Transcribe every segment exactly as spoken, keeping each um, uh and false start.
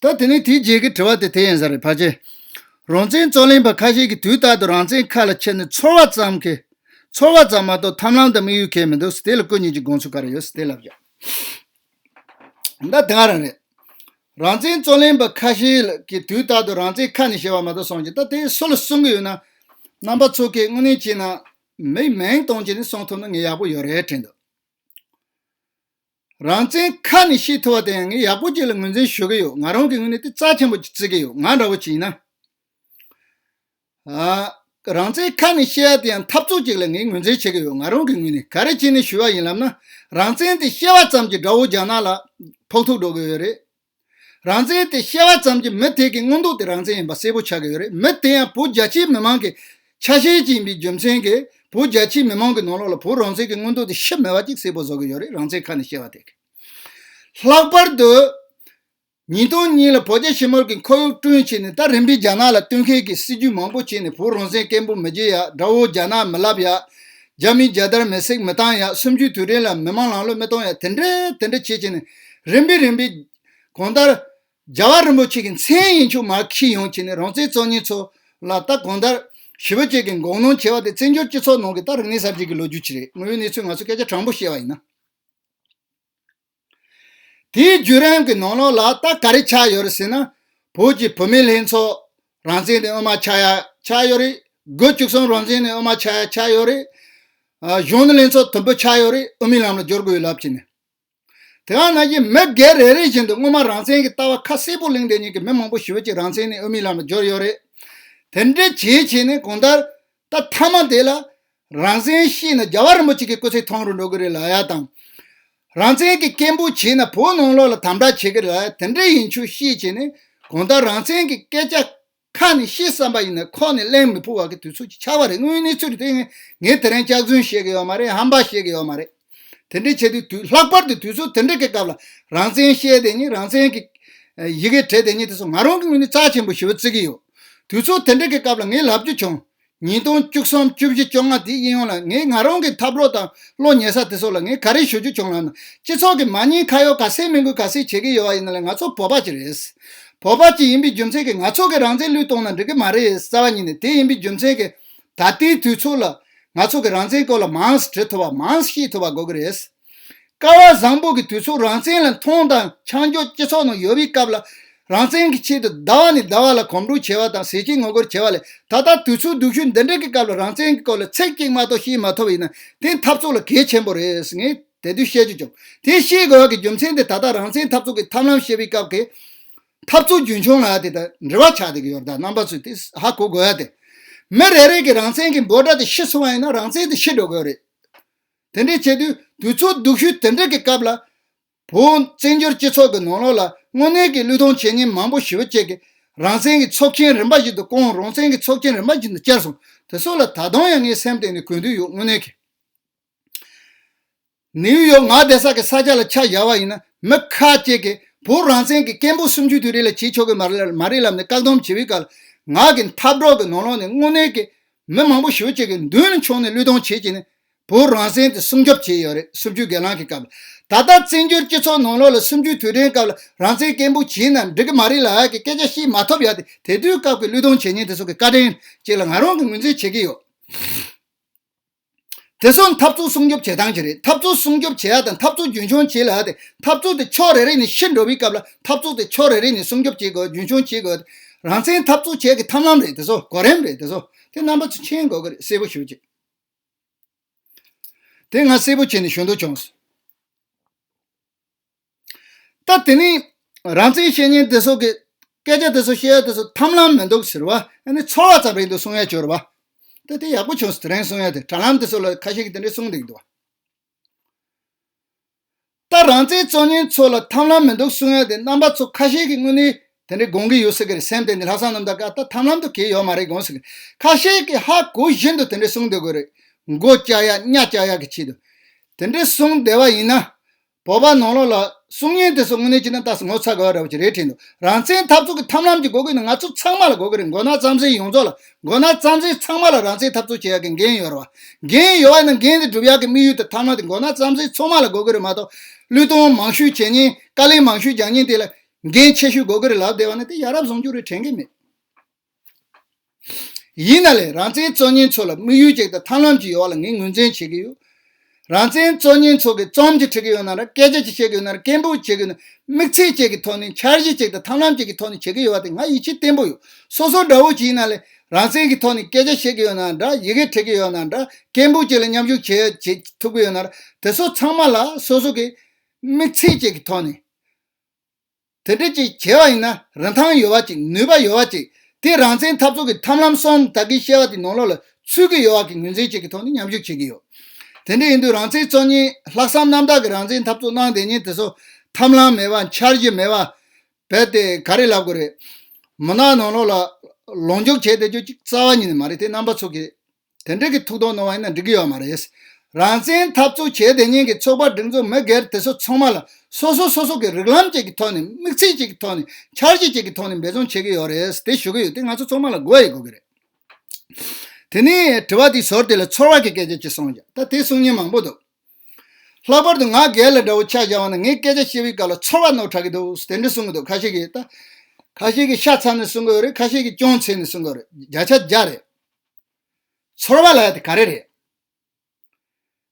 ད་དེ་ནས་དེའི་རྗེས་ཀྱི་དྲི་བ་དེ་དེ་ཡིན་ས་རེད། ཕལ་ཆེར་རང་བཙན་རྩོད་ལེན་པ་ཁ་ཤས་ཀྱིས་དུས་རྟག་ཏུ་རང་བཙན་ཁ་ལ་ཁྱེར་ནས་ཚོར་བ་ཙམ་གྱིས། ཚོར་བ་ཙམ་མ་གཏོགས་ཐབས་ལམ་དང་དམིགས་ཡུལ་གང་ཡང་མི་འདུག། དེ་ལ་སྐུ་ཉིད་ཀྱི་དགོངས་ཚུལ་ག་རེ་ཡོད་ཟེར་དེ་ལབ་བཞག། ད་དེ་སྔ་རང་རེད། རང་བཙན་རྩོད་ལེན་པ་ཁ་ཤས་ཀྱིས་དུས་རྟག་ཏུ་རང་བཙན་ཁ་ནས་བཤད་པ་མ་གཏོགས་སོང་ཅིག། ད་དེ་སུ་ལ་གསུང་གི་ཡོད་ན། རྣམ་པ་ཚོ་གིས་དངོས་གནས་བྱས་ན་མིའི་མིང་བཏོན་བྱས་ནས་གསུང་ཐུབ་ན་ངས་ཡག་པོ་ཡོད་རེད་དྲན་འདུག། རང་བཙན་ཁ་ནས་བཤད་ཐུབ་པ་དེ་ཡང་ངས་ཡག་པོ་ཅིག་ལ་ངོས་འཛིན་ཞུ་གི་ཡོད། ང་རང་གི་ངོས་ནས་དེ་རྩ་ཆེན་པོ་ཅིག་བརྩི་གི་ཡོད། ང་འདྲ་བོ་ཅིག་ཡིན་ན། ཨ། རང་བཙན་ཁ་ནས་བཤད་ཡ་དེ་ཡང་འཐབ་རྩོད་ཅིག་ལ་ངས་ངོས་འཛིན་བྱེད་ཀྱི་ཡོད། ང་རང་གི་ངོས་ནས་ག་རེ་བྱས་ནས་ཞུ་བ་ཡིན་ལབ་ན། རང་བཙན་དེ་བཤད་པ་ཙམ་གྱིས་དགྲ་བོ་རྒྱ་ནག་ལ་ཕོག་ཐུག་འགྲོ་གི་ཡོད་རེད། རང་བཙན་དེ་བཤད་པ་ཙམ་གྱིས་མི་དེ་གི་མངོན་འདོད་དེ་རང་བཙན་ཡིན་པ་གསལ་པོ་ཆགས་ཀྱི་ཡོད་རེད། མི་དེ་ཡང་བོད་རྒྱ་ཆེའི་མི་མང་གི་ཆ་ཤས་ཅིག་ཡིན་པའི་རྒྱུ་མཚན་གྱིས། བོད་རྒྱ་ཆེའི་མི་མང་གི་ནང་ལོགས་ལ་བོད་རང་བཙན་གྱི་མངོན་འདོད་དེ་ཤི་མེད་པ་ཅིག་གསལ་པོ་བཟོ་གི་ཡོད་རེད། རང་བཙན་ཁ་ནས་བཤད་པ་དེ་གིས། ལྷག་པར་དུ། ཉིས་སྟོང་གཉིས་ལ་བོད་རྒྱ་ཞི་མོལ་གྱི་ཁོར་ཡུག་བསྐྲུན་བྱས་ནས། ད་རིམ་པས་རྒྱ་ནག་ལ་བསྟུན་མཁས་ཀྱི་སྲིད་ཇུས་མང་པོ་བྱས་ནས། བོད་རང་བཙན་སྐད་འབོད་མི་བྱེད་ཡ། དགྲ་བོ་རྒྱ་ནག་མི་ལབ་ཡ། རྒྱ་མིའི་རྒྱལ་དར་མེ་བསྲེགས་མི་བཏང་ཡ། གསུམ་བཅུའི་དུས་དྲན་ལ་མི་མང་ལམ་ལྷོང་མི་གཏོང་ཡ། དེ་འདྲ་དེ་འདྲ་བྱས་བྱས་ནས། རིམ་པས་རིམ་པས་གང་ལྟར་རྒྱལ་བ་རིན་པོ་ཆེ་གི་མཚན་ཡན་ཆོད་མར་འཁྱེར་ཡོང་བྱས་ནས། རང་བཙན་རྩོད་མཁན་ཚོ་ལ་ད་གང་ལྟར་ཞེ་པོ་ཅིག་གི་འགོག་སྣང་བྱས་པ་དེ་བཙན་བྱོལ་སྤྱི་ཚོགས་ནང་གི་ད་རིག་གནས་གསར་བརྗེ་གི་ལོ་རྒྱུས་ཅིག་རེད། དངོས་ཡོད་གནས་ཚུལ་ང་ཚོ་སྐད་ཆ་དྲང་པོ་བཤད་པ་ཡིན་ན། དེའི་བརྒྱུད་རིམ་གྱི་ནང་ལོགས་ལ་ད་ག་རེ་ཆགས་ཡོད་རེད་ཟེར་ན། བོད་ཀྱི་བུད་མེད་ལྷན་ཚོགས་རང་བཙན་ནས་དབུ་མ་ཆགས་ཡ་ཆགས་ཡོད་རེད། དགུ་བཅུ་གསུམ་རང་བཙན་ནས་དབུ་མ་ཆགས་ཡ་ཆགས་ཡོད་རེད། ཨ། གཞོན་ནུ་ལྷན་ཚོགས་དུམ་བུ་ཆགས་ཡོད་རེད། དབུ་མའི་ལམ་ལ་སྦྱོར་དགོས་ལབ་བྱས་ནས། དེ་ག་ནང་བཞིན་མི་སྒེར་རེ་རེ་བཞིན་དུ་སྔོན་མ་རང་བཙན་གྱི་ལྟ་བ་ཁ་གསལ་པོ་གླེང་བསྡད་མཁན་གྱི་མི་མང་པོ་ཞེ་པོ་ཅིག་རང་བཙན་ནས་དབུ་མའི་ལམ་ལ་སྦྱོར་ཡོད་རེད། དེ་འདྲ་བྱས་བྱས་ནས་གང་ལྟར་ད་མཐའ་མ་དེ་ལ། རང་བཙན་བཤད་ན་རྒྱལ་བ་རིན་པོ་ཆེ་གི་སྐུ་ཚེ་ཐུང་རུ་འགྲོ་གི་རེད་ལབ་ཡ་དང་། རང་བཙན་གྱི་སྐད་འབོད་བྱས་ན་བོད་ནང་ལོགས་ལ་དམ་དྲག་བྱེད་ཀྱི་རེད་ལབ་ཡ། དེ་འདྲ་ཡིན་ཆོག་བཤད་བྱས་ནས། གང་ལྟར་རང་བཙན་གྱི་སྐད་ཆ་ཁ་ནས་བཤད་བསམ་པ་ཡིན་ན་ཁོག་ནས་གླེང་མི་ཕོད་པ་གི་དུས་ཚོད་ཅིག་ཆགས་པ་རེད། དངོས་ཡོད་གནས་ཚུལ་རེད། དེ་ངས་དེ་རིང་སྐྱག་རྫུན་བཤད་ཀྱི་ཡོད་མ་རེད། ཧམ་པ་བཤད་ཀྱི་ཡོད་མ་རེད། དེ་འདྲའི་ཆེད་དུ་དུས་ལྷག་པར་དུ་དུས་ཚོད་དེ་འདྲ་གི་སྐབས་ལ་རང་བཙན་བཤད་བསྡད་མཁན། རང་བཙན་གྱི་ཡི་གེ་བྲིས་བསྡད་མཁན་དེ་ཚོ་ང་རང་གི་ངོས་ནས་རྩ་ཆེན་པོ་ཞེ་པོ་བརྩི་གི་ཡོད། དུས་ཚོད་དེ་འདྲ་གི་སྐབས་ལ་ངས་ལབ་རྒྱུ་བྱུང་། ཉིས་སྟོང་བཅུ་གསུམ་བཅུ་བཞི་བཅོ་ལྔ་དེའི་གཡས་གཡོན་ལ་ངས་ང་རང་གི་འཐབ་རོགས་དང་བློ་ཉེ་ས་དེ་ཚོ་ལ་ངས་ག་རེ་ཞུ་རྒྱུ་བྱུང་ལབ་ན། སྤྱི་ཚོགས་ཀྱི་མ་ཉེས་ཁ་གཡོག་ག་ཚད་མི་དགོས་ག་ཚད་བྱེད་ཀྱི་ཡོད་པ་ཡིན་ན་ལ། ང་ཚོ་བོད་པ་ཅིག་རེད། བོད་པ་ཅིག་ཡིན་པའི་རྒྱུ་མཚན་གྱིས་ང་ཚོ་གི་རང་བཙན་བློས་གཏོང་ན་འགྲིག་གི་མ་རེད། རྩ་བ་ཉིད་ནས། དེ་ཡིན་པའི་རྒྱུ་མཚན་གྱིས་ད་ལྟའི་དུས་ཚོད་ལ་ང་ཚོ་གི་རང་བཙན་སྐོར་ལ་མང་ཙམ་བྲི་ཐུབ་པ། མང་ཙམ་ཤེས་ཐུབ་པ་དགོས་ཀྱི་རེད། སྐལ་བ་བཟང་པོ་གི་དུས་ཚོད་རང་བཙན་ལ་མཐོང་དང་ཆ་འཇོག་སྤྱི་ཚོགས་ནང་ཡོད་པའི་སྐབས་ལ། རང་བཙན་གྱི་ཆེད་དུ་ཟླ་བ་ནས་ཟླ་བ་ལ་གོམ་བགྲོད་བྱས་པ་དང་ཟས་བཅད་ངོ་རྒོལ་བྱས་པ་ལས། ད་ལྟ་དུས་ཚོད་སྡུག་ཤོས་འདི་འདྲ་གི་སྐབས་ལ་རང་བཙན་གྱི་སྐོར་ལ་ཚིག་གཅིག་མ་གཏོགས་བཤད་མ་ཐུབ་པ་ཡིན་ན། དེ་འཐབ་རྩོད་ལ་གལ་ཆེན་པོ་རེད་ཟེར་ངས་དེ་དུས་བཤད་རྒྱུ་བྱུང་། དེ་བཤད་དགོས་པ་གི་རྒྱུ་མཚན་དེ་ད་ལྟ་རང་བཙན་འཐབ་རྩོད་ཀྱི་ཐབས་ལམ་བཤད་པའི་སྐབས་ཀྱི་འཐབ་རྩོད་རྒྱུན་འཁྱོངས་ལ་དེ་ད་འབྲེལ་བ་ཆགས་བསྡད་ཀྱི་ཡོད་རེད། ད་རྣམ་པ་ཚོས་དེ་ཧ་གོ་དགོས་ཡ་དེ། མི་རེ་རེ་གི་རང་བཙན་གྱི་འབོད་སྒྲ་དེ་ཤི་སོང་བ་ཡིན་ན་རང་བཙན་དེ་ཤི་འགྲོ་དགོས་རེད། དེ་འདྲའི་ཆེད་དུས་དུས་ཚོད་སྡུག་ཤོས་དེ་འདྲ་གི་སྐབས་ལ། བོད་བཙན་བྱོལ་སྤྱི་ཚོགས་ཀྱི་ནང་ལོགས་ལ་དངོས་གནས་ཀྱི་བློས་གཏོང་བྱེད་མཁན་མང་པོ་ཞེ་པོ་ཅིག་གིས་རང་བཙན་གྱི་ཚོགས་ཆེན་རིམ་པ་བཞིན་དུ་བསྐོངས། རང་བཙན་གྱི་ཚོགས་ཆེན་རིམ་པ་བཞིན་དུ་བསྐྱར་སོང་། དེ་ཚོ་ལ་ད་དུང་ཡང་ངའི་སེམས་གཏིང་ནས་གུས་འདུད་ཡོད། དངོས་གནས་ཀྱི། ནིའུ་ཡོག་ང་བསྡད་ས་གི་ས་ཆ་ལ་ཆ་བཞག་པ་ཡིན་ན། མི་ཁ་ཅིག་གིས་བོད་རང་བཙན་གྱི་སྐད་འབོད་གསུམ་བཅུའི་དུས་དྲན་ལ་བྱེད་ཆོག་གི་མ་རེད་མ་རེད་ལབ་ནས་བཀག་སྡོམ་བྱེད་པའི་སྐབས་ལ། ང་གི་འཐབ་གྲོགས་ཀྱི་ནང་ལོགས་ནས་དངོས་གནས་ཀྱི་མི་མང་པོ་ཞེ་པོ་ཅིག་གིས་མདུན་ལ་མཆོངས་ནས་བློས་གཏོང་བྱེད་ཀྱི་ནས། བོད་རང་བཙན་དེ་སྲུང་སྐྱོབ་བྱས་ཡོད་རེད། གསུམ་བཅུའི་སྒེར་ལངས་ཀྱི་སྐབས་ལ། ད་ལྟ་བཙན་བྱོལ་སྤྱི་ཚོགས་ནང་ལོགས་ལ་གསུམ་བཅུའི་དུས་དྲན་སྐབས་ལ་རང་བཙན་སྐད་འབོད་བྱས་ན་འགྲིག་གི་མ་རེད་ལབ་ཡ་གི་སྐད་ཆ་བཤད་མ་ཐུབ་ཡ་དེ། དེ་དུས་སྐབས་ཀྱི་བློས་གཏོང་བྱེད་མཁན་དེ་ཚོ་གི་བཀའ་དྲིན་ཅིག་ལ་ང་རང་གི་ངོས་འཛིན་བྱེད་ཀྱི་ཡོད། དེ་ཚོ་འཐབ་རྩོད་སྲུང་སྐྱོབ་བྱེད་སྟངས་ཅིག་རེད། འཐབ་རྩོད་སྲུང་སྐྱོབ་བྱེད་ཡ་དང་འཐབ་རྩོད་རྒྱུན་འཁྱོངས་བྱེད་ལབ་ཡ་དེ། འཐབ་རྩོད་དེ་ཕྱོགས་རེ་རེ་ནས་ཤི་འགྲོ་བའི་སྐབས་ལ། འཐབ་རྩོད་དེ་ཕྱོགས་རེ་རེ་ནས་སྲུང་སྐྱོབ་བྱེད་དགོས། རྒྱུན་འཁྱོངས་བྱེད་དགོས། རང་བཙན་འཐབ་རྩོད་བྱེད་ཡ་གི་ཐབས་ལམ་རེད། དེ་ཚོ་གོ་རིམ་རེད། དེ་ཚོ་དེ་རྣམ་པ་ཚོ་མཁྱེན་དགོས་ཀྱི་རེད། གསལ་པོ་ཞུ་ཅིག། དེ་ང་གསལ་པོ་བྱས་ནས་ཞུ་འདོད་བྱུང་སོང་། ད་དེ་ནས་རང་བཙན་བཤད་མཁན་དེ་ཚོ་གི་སྐད་ཆ་དེ་ཚོ་བཤད་ཡ་དེ་ཚོ་ཐབས་ལམ་མི་འདུག་ཟེར་བ། ཨ་ནི་ཚོར་བ་ཙམ་རེད་འདུག་གསུང་ཡ་ཅིག་ཡོད་རེད་བ། ད་དེ་ཡག་པོ་བྱུང་སོང་། དེ་རིང་གསུང་ཡ་དེ། དྲ་ལམ་དེ་ཚོ་ལ་ཁ་ཤས་ཀྱིས་དེ་འདྲས་གསུང་བསྡད་ཀྱི་འདུག་བ། ད་རང་བཙན་རྩོད་མཁན་ཚོ་ལ་ཐབས་ལམ་མི་འདུག་གསུང་ཡ་དེ། རྣམ་པ་ཚོ་ཁ་ཤས་ཀྱིས་དངོས་གནས་དེ་འདྲས་དགོངས་ཀྱི་ཡོད་ཟེར་གི་རེད། སེམས་གཏིང་ནས་ལྷག་བསམ་རྣམ་དག་ག་ད་ཐབས་ལམ་དུ་གལ་ཡོད་མ་རེད་དགོངས་ཟེར་གི། ཁ་ཤས་ཀྱིས་ཧ་གོ་བཞིན་དུ་དེ་འདྲས་གསུང་སྡོད་དགོས་རེད། མགོ་བཀྱག་ཡ་གཉའ་བཀྱག་ཡ་གི་ཆེད་དུ། དེ་འདྲས་གསུང་བསྡད་པ་ཡིན་ན། བོད་པ་ནང་ལོགས་ལ་གསུང་མཁན་དེ་ཚོ་དངོས་གནས་བྱས་ན་ད་ངོ་ཚ་དགོས་པ་འདྲ་བོ་ཅིག་རེད་དྲན་འདུག། རང་བཙན་འཐབ་རྩོད་ཀྱི་ཐབས་ལམ་ཅིག་དགོས་ཀྱི་ན་ང་ཚོ་ཚང་མ་ལ་དགོས་ཀྱི་རེད། མགོ་ནག་རྩམ་ཟན་ཡོངས་རྫོགས་ལ། མགོ་ནག་རྩམ་ཟན་ཚང་མ་ལ་རང་བཙན་འཐབ་རྩོད་བྱེད་ཡག་གི་འགན་ཡོད་རེད་བ། འགན་ཡོད་པ་ཡིན་ན་འགན་དེ་སྒྲུབ་ཡག་གི་དམིགས་ཡུལ་དང་ཐབས་ལམ་དེ་མགོ་ནག་རྩམ་ཟན་ཚང་མ་ལ་དགོས་ཀྱི་རེད་མ་གཏོགས། བློས་གཏོང་མང་ཤོས་བྱེད་མཁན། བཀའ་ལན་མང་ཤོས་རྒྱག་མཁན་དེ་ལ། འགན་ཆེ་ཤོས་དགོས་ཀྱི་རེད་ལབ་བསྡད་པ་ན་དེ་ཡ་རབས་བཟང་སྤྱོད་རེད་དྲན་གྱི་མེད། ཡིན་ན་ལས་རང་བཙན་རྩོད་མཁན་ཚོ་ལ་དམིགས་ཡུལ་ཅིག་དང་ཐབས་ལམ་ཅིག་ཡོད་པ་ལ་ངས་ངོས་འཛིན་བྱེད་ཀྱི་ཡོད། རང་བཙན་རྩོད་མཁན་ཚོ་གིས་རྩོམ་ཅིག་འབྲི་གི་ཡོད་ན་ར་སྐད་ཆ་ཅིག་བཤད་ཀྱི་ཡོད་ན་ར་སྐད་འབོད་བྱེད་ཀྱི་ཡོད་ན་དམིགས་ཚད་ཅིག་གི་ཐོག་ནས་འཆར་གཞི་ཅིག་དང་ཐབས་ལམ་ཅིག་གི་ཐོག་ནས་བྱེད་ཀྱི་ཡོད་པ་དེ་ང་ཡིད་ཆེས་བརྟན་པོ་ཡོད། སོ་སོ་འདྲ་བོ་ཅིག་ཡིན་ན་ལས་རང་བཙན་གྱི་ཐོག་ནས་སྐད་ཆ་བཤད་ཀྱི་ཡོད་ན་འདྲ་ཡི་གེ་འབྲི་གི་ཡོད་ན་འདྲ་སྐད་འབོད་ཅིག་ལ་མཉམ་ཞུགས་བྱེད་བྱེད་ཐུབ་ཀྱི་ཡོད་ན་ར་དེ་ཚོ་ཚང་མ་ལ་སོ་སོ་གི་དམིགས་ཚད་ཅིག་གི་ཐོག་ནས། དེ་འདྲ་ཅིག་བྱས་པ་ཡིན་ན་རིན་ཐང་ཡོད་པ་ཅིག་ནུས་པ་ཡོད་པ་ཅིག་དེ་རང་བཙན་འཐབ་རྩོད་ཀྱི་ཐབས་ལམ་གསུམ་ད་གིན་བཤད་པ་དེ་ནང་ལོགས་ལ་ཚུད་ཀྱི་ཡོད་པ་གི་ངོས་འཛིན་ཅིག་གི་ཐོག་ནས་མཉམ་ཞུགས་བྱེད་ཀྱི་ཡོད། དེ་འདྲ་ཡིན་དུས་རང་བཙན་རྩོད་མཁན་ལྷག་བསམ་རྣམ་དག་གི་རང་བཙན་འཐབ་རྩོད་གནང་བསྡད་མཁན་དེ་ཚོ་ཐབས་ལམ་མེད་པ་འཆར་གཞི་མེད་པ་རྦད་དེ་ག་རེ་ལབ་དགོས་རེད། མུན་ནག་ནང་ལོགས་ལ་ལོངས་སྤྱོད་བྱས་བསྡད་རྒྱུ་ཅིག་རྩ་བ་ཉིད་ནས་མ་རེད་དེ་རྣམ་པ་ཚོ་གིས། དེ་འདྲ་གི་ཐུགས་དོགས་གནང་བ་ཡིན་ན་འགྲིག་གི་ཡོད་མ་རེད། རང་བཙན་འཐབ་རྩོད་བྱས་བསྡད་མཁན་གྱི་ཚོགས་པ་སྒྲིག་འཛུགས་མི་སྒེར་དེ་ཚོ་ཚང་མ་ལ་སོ་སོ་སོ་སོ་གི་རིགས་ལམ་ཅིག་གི་ཐོག་ནས་དམིགས་ཚད་ཅིག་གི་ཐོག་ནས་འཆར་གཞི་ཅིག་གི་ཐོག་ནས་འབད་བརྩོན་བྱེད་ཀྱི་ཡོད་རེད་དེ་ཞུ་གི་ཡོད་དེ་ང་ཚོ་ཚང་མ་ལ་གོ་ཡི་དགོས་ཀྱི་རེད། དེ་ནས་དྲི་བ་དེའི་ཟུར་དེ་ལ་ཚོར་བ་གི་སྐད་ཆ་ཅིག་གསུངས་ཀྱང་ད་དེ་གསུང་མཁན་མང་པོ་འདུག་ལྷག་པར་དུ་ང་སྒེར་ལ་འདྲ་བོ་ཆ་བཞག་པ་ན་ངས་སྐད་ཆ་བཤད་པའི་སྐབས་ལ་ཚོར་བ་རྣོ་དྲགས་ཀྱི་འདུག་དེ་འདྲ་གསུང་གི་འདུག་ཁ་ཤས་ཀྱིས་ད་ཁ་ཤས་ཀྱིས་ཤ་ཚ་ནས་གསུང་གི་ཡོད་རེད། ཁ་ཤས་ཀྱིས་ཅུང་ཚ་ནས་གསུང་གི་ཡོད་རེད། བརྒྱ་ཆ་བརྒྱ་རེད། ཚོར་བ་ལབ་ཡ་དེ་ག་རེ་རེད།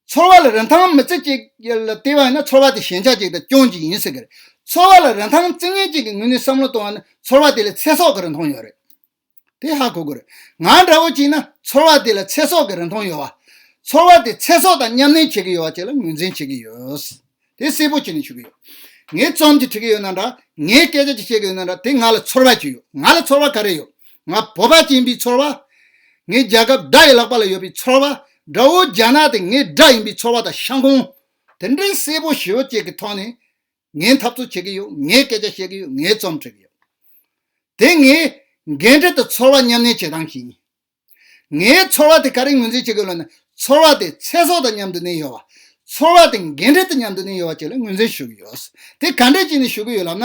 ཚོར་བ་ལ་རིན་ཐང་མི་བརྩི་ཅིག་ལ་བལྟས་པ་ཡིན་ན་ཚོར་བ་དེ་ཞན་ཆ་ཅིག་དང་སྐྱོན་ཅིག་ཡིན་ཟེར་གི་རེད། ཚོར་བ་ལ་རིན་ཐང་བརྩི་མཁན་ཅིག་གི་ངོས་ནས་བསམ་བློ་གཏོང་བ་ན་ཚོར་བ་དེ་ལ་ཚེ་སྲོག་གི་རིན་ཐང་ཡོད་རེད། དེ་ཧ་གོ་དགོས་རེད། ང་འདྲ་བོ་ཅིག་ན་ཚོར་བ་དེ་ལ་ཚེ་སྲོག་གི་རིན་ཐང་ཡོད་བ། ཚོར་བ་དེ་ཚེ་སྲོག་དང་མཉམ་གནས་བྱེད་ཀྱི་ཡོད་བ་ཅིག་ལ་ངོས་འཛིན་བྱེད་ཀྱི་ཡོད། དེ་གསལ་པོ་བྱས་ནས་ཞུ་གི་ཡོད། ངས་རྩོམ་ཅིག་འབྲི་གི་ཡོད་ན་འདྲ། ངས་སྐད་ཆ་ཅིག་བཤད་གི་ཡོད་ན་འདྲ། དེ་ང་ལ་ཚོར་བ་ཅིག་ཡོད། ང་ལ་ཚོར་བ་ག་རེ་ཡོད། ང་བོད་པ་ཅིག་ཡིན་པའི་ཚོར་བ། ངའི་རྒྱལ་ཁབ་དགྲ་ཡི་ལག་པ་ལ་ཡོད་པའི་ཚོར་བ། དགྲ་བོ་རྒྱ་ནག་དེ་ངའི་དགྲ་ཡིན་པའི་ཚོར་བ་དང་ཤ་འཁོན། དེ་འདྲའི་གསལ་པོ་ཞེ་པོ་ཅིག་གི་ཐོག་ནས་ངས་འཐབ་རྩོད་བྱེད་ཀྱི་ཡོད། ངས་སྐད་ཆ་བཤད་ཀྱི་ཡོད། ངས་རྩོམ་འབྲི་གི་ཡོད། དེ་ངའི་འགན་འཁྲི་དང་ཚོར་བ་མཉམ་གནས་བྱེད་སྟངས་ཤིག་ཡིན། ངའི་ཚོར་བ་དེ་ག་རེ་ངོས་འཛིན་བྱེད་དགོས་ལབ་ན། ཚོར་བ་དེ་ཚེ་སྲོག་དང་མཉམ་དུ་གནས་ཡོད་པ། ཚོར་བ་དེ་འགན་འཁྲི་དང་མཉམ་དུ་གནས་ཡོད་པ་ཅིག་ལ་ངོས་འཛིན་ཞུ་གི་ཡོད། དེ་ག་འདྲས་བྱས་ནས་ཞུ་གི་ཡོད་ལབ་ན།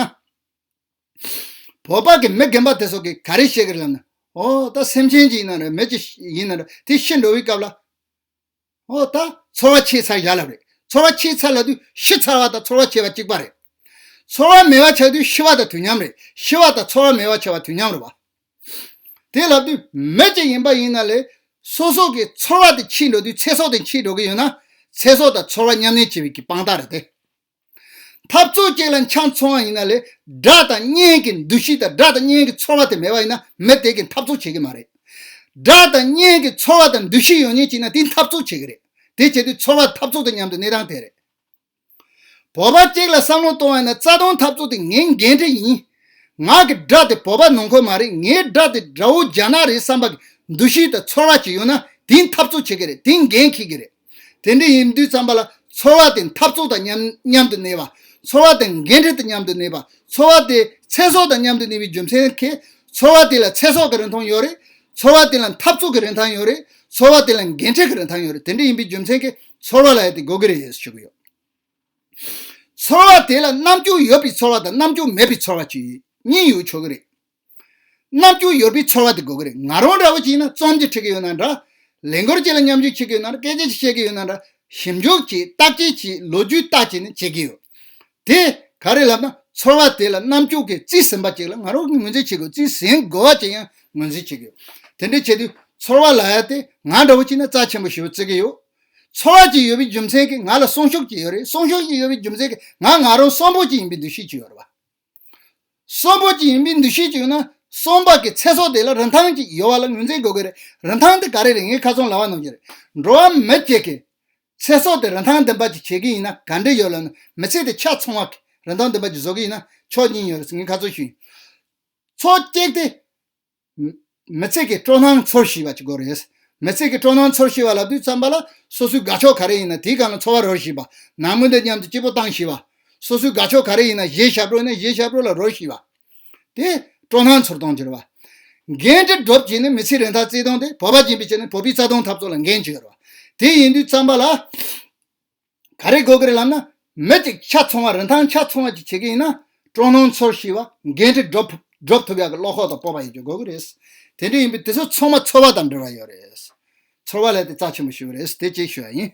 བོད་པ་གི་མི་རྒན་པ་དེ་ཚོ་གིས་ག་རེ་བཤད་གི་རེད་ལབ་ན། ཨོ་ད་སེམས་ཅན་ཅིག་ཡིན་ན་རེད། མི་ཅིག་ཡིན་ན་རེད། དེ་ཤི་འགྲོ་བའི་སྐབས་ལ། ཨོ་ད་ཚོར་བ་ཆད་ཚར་ཡ་ལབ་རེད། ཚོར་བ་ཆད་ཚར་ལབ་དུས་ཤི་ཚར་བ་དང་ཚོར་བ་ཆད་པ་གཅིག་པ་རེད། ཚོར་བ་མེད་པ་ཆགས་དུས་ཤི་བ་དང་དུས་མཉམ་རེད། ཤི་བ་དང་ཚོར་བ་མེད་པ་ཆགས་པ་དུས་མཉམ་རེད་བ། དེ་ལབ་དུས་མི་གཅིག་ཡིན་པ་ཡིན་ན་ལས་སོ་སོ་གི་ཚོར་བ་དེ་ཆད་འགྲོ་དུས་ཚེ་སྲོག་དེ་ཆད་འགྲོ་གི་ཡོད་ན་ཚེ་སྲོག་དང་ཚོར་བ་མཉམ་གནས་བྱེད་པའི་གི་དཔང་རྟགས་རེད་དེ། འཐབ་རྩོད་ཅིག་ལ་ཆ་མཚོན་པ་ཡིན་ན་ལས་དགྲ་དང་གཉེན་གྱི་འདུ་ཤེས་དང་དགྲ་དང་གཉེན་གྱི་ཚོར་བ་དེ་མེད་པ་ཡིན་ན་མི་དེ་གིས་འཐབ་རྩོད་བྱེད་ཀྱི་མ་རེད། དགྲ་དང་གཉེན་གྱི་ཚོར་བ་དང་འདུ་ཤེས་ཡོད་མཁན་ཅིག་ན་དེ་འཐབ་རྩོད་བྱེད་ཀྱི་རེད། དེ་བྱེད་དུས་ཚོར་བ་འཐབ་རྩོད་དང་མཉམ་དུ་གནས་སྟངས་དེ་རེད། བོད་པ་གཅིག་ལ་བསམ་བློ་གཏོང་བ་ཡིན་ན་རྩ་དོན་འཐབ་རྩོད་དེ་ངའི་འགན་འཁྲི་ཡིན། ང་གི་དགྲ་དེ་བོད་པ་ནང་ཁུལ་མ་རེད། ངའི་དགྲ་དེ་དགྲ་བོ་རྒྱ་ནག་རེད་བསམ་པ་གི་འདུ་ཤེས་དང་ཚོར་བ་ཅིག་ཡོད་ན་དེ་འཐབ་རྩོད་བྱེད་ཀྱི་རེད། དེ་འགན་འཁྱེར་གྱི་རེད། དེ་འདྲ་ཡིན་དུས་ཙམ་པ་ལ་ཚོར་བ་དེ་འཐབ་རྩོད་དང་མཉམ་མཉམ་དུ་གནས་པ། ཚོར་བ་དེ་འགན་འཁྲི་དང་མཉམ་དུ་གནས་པ། ཚོར་བ་དེ་ཚེ་སྲོག་དང་མཉམ་དུ་གནས་པའི་རྒྱུ་མཚན་གྱིས་ཚོར་བ་དེ་ལ་ཚེ་སྲོག་གི་རིན་ཐང་ཡོད་རེད། ཚོར་བ་དེ་ལ་འཐབ་རྩོད་ཀྱི་རིན་ཐང་ཡོད་རེད། ཚོར་བ་དེ་ལ་འགན་འཁྲི་གི་རིན་ཐང་ཡོད་རེད། དེ་འདྲ་ཡིན་པའི་རྒྱུ་མཚན་གྱིས་ཚོར་བ་ལབ་ཡ་དེ་དགོས་ཀྱི་རེད་ཞུ་གི་ཡོད། ཚོར་བ་དེ་ལ་རྣམ་འགྱུར་ཡོད་པའི་ཚོར་བ་དང་རྣམ་འགྱུར་མེད་པའི་ཚོར་བ་ཅིག་གཉིས་ཡོད་ཆོག་གི་རེད། རྣམ་འགྱུར་ཡོད་པའི་ཚོར་བ་དེ་དགོས་ཀྱི་རེད། ང་རང་འདྲ་བོ་ཅིག་ཡིན་ན་རྩོམ་ཅིག་འབྲི་གི་ཡོད་ན་འདྲ། ལས་འགུལ་ཅིག་ལ་མཉམ་ཞུགས་བྱེད་ཀྱི་ཡོད་ན་འདྲ། སྐད་ཆ་ཅིག་བཤད་ཀྱི་ཡོད་ན་འདྲ། ཞིབ་འཇུག་ཅིག་བརྟག་དཔྱད་ཅིག་ལོ་རྒྱུས་བལྟས་བྱས་ནས་བྱེད་ཀྱི་ཡོད། དེ་ག་རེ་ལབ་ན་ཚོར་བ་དེ་ལ་རྣམ་འགྱུར་གྱི་རྩིས་ཟིན་པ་ཅིག་ལ་ང་རང་གིས་ངོས་འཛིན་བྱེད་དགོས། རྩིས་ཟིན་དགོས་པ་ཅིག་ཡང་ངོས་འཛིན་བྱེད་ཀྱི་ཡོད། དེ་འདྲ་བྱེད་དུས་ཚོར་བ་ལབ་ཡ་དེ་ང་འདྲ་བོ་ཅིག་ན་རྩ་ཆེན་པོ་ཞེ་པོ་བརྩི་གི་ཡོད། ཚོར་བ་ཅིག་ཡོད་པའི་རྒྱུ་མཚན་གྱིས་ང་ལ་སྲུང་སྐྱོབ་ཅིག་ཡོད་རེད། སྲུང་སྐྱོབ་ཅིག་ཡོད་པའི་རྒྱུ་མཚན་གྱིས་ང་ང་རང་གསོན་པོ་ཅིག་ཡིན་པའི་འདུ་ཤེས་ཅིག་ཡོད་རེད་བ། གསོན་པོ་ཅིག་ཡིན་པའི་འདུ་ཤེས་ཅིག་ཡོད་ན་གསོན་པ་གི་ཚེ་སྲོག་དེ་ལ་རིན་ཐང་ཅིག་ཡོད་པ་ལ་ངོས་འཛིན་དགོས་ཀྱི་རེད། རིན་ཐང་དེ་ག་རེ་རེད། ངས་ཁ་སང་ལབ་པ་ནང་བཞིན་རེད། འགྲོ་བ་མི་གཅིག་གི་ཚེ་སྲོག་དེ་རིན་ཐང་ལྡན་པ་ཅིག་བྱེད་ཀྱི་ཡིན་ན་ག་འདྲ་ཡོད་ལབ་ན། མི་ཚེ་དེ་ཆ་ཚང་བ་གི་རིན་ཐང་ལྡན་པ་ཅིག་བཟོ་གི་ཡིན་ན་ཕྱོགས་གཉིས་ཡོད་རེད་ཟེར་ངས་ཁ་སང་ཞུས་ཡིན། ཕྱོགས་གཅིག་དེ། མི་ཚེ་གི་སྤྲོ་སྣང་ཚོར་ཤེས་པ་ཅིག་དགོས་རེད། མི་ཚེ་གི་སྤྲོ་སྣང་ཚོར་ཤེས་པ་ལབ་དུས་ཙམ་པ་ལ་སོ་སོའི་དགའ་ཕྱོགས་ག་རེ་ཡིན་ན་དེའི་སྒང་ལ་ཚོར་བ་རོལ་ཤེས་པ། ནང་མི་འདི་མཉམ་དུ་སྐྱིད་པོ་བཏང་ཤེས་པ། སོ་སོའི་དགའ་ཕྱོགས་ག་རེ་ཡིན་ན་གཞས་ཞབས་བྲོ་ཡིན་ན་གཞས་ཞབས་བྲོ་ལ་རོལ་ཤེས་པ། དེ་སྤྲོ་སྣང་ཚོར་སྟངས་ཅིག་རེད་བ། འགན་འཁྲི་སྒྲུབ་བྱས་ནས་མི་ཚེའི་རིན་ཐང་བརྩི་སྟངས་དེ་བོད་པ་ཡིན་པའི་ཆ་ནས་བོད་པའི་རྩ་དོན་འཐབ་རྩོད་ལ་འགན་ཅིག་ཡོད་རེད་བ། དེ་ཡིན་དུས་ཙམ་པ་ལ། ག་རེ་དགོས་ཀྱི་རེད་ལབ་ན། མི་གཅིག་ཆ་ཚང་བ་རིན་ཐང་ཆ་ཚང་བ་ཅིག་བྱེད་ཀྱི་ཡིན་ན། སྤྲོ་སྣང་ཚོར་ཤེས་པ། འགན་འཁྲི་སྒྲུབ་སྒྲུབ་ཐུབ་ཡག་གི་བློ་ཁོག་དང་སྤོབས་པ་ཡོད་རྒྱུ་དགོས་ཀྱི་རེད། དེ་འདྲ་ཡིན་པས་དེ་ཚོ་ཚང་མ་ཚོར་བ་དང་འབྲེལ་བ་ཡོད་རེད། ཚོར་བ་ལབ་དེ་རྩ་ཆེན་པོ་ཞིག་རེད། དེ་གཅིག་ཞུ་ཡ་ཡིན།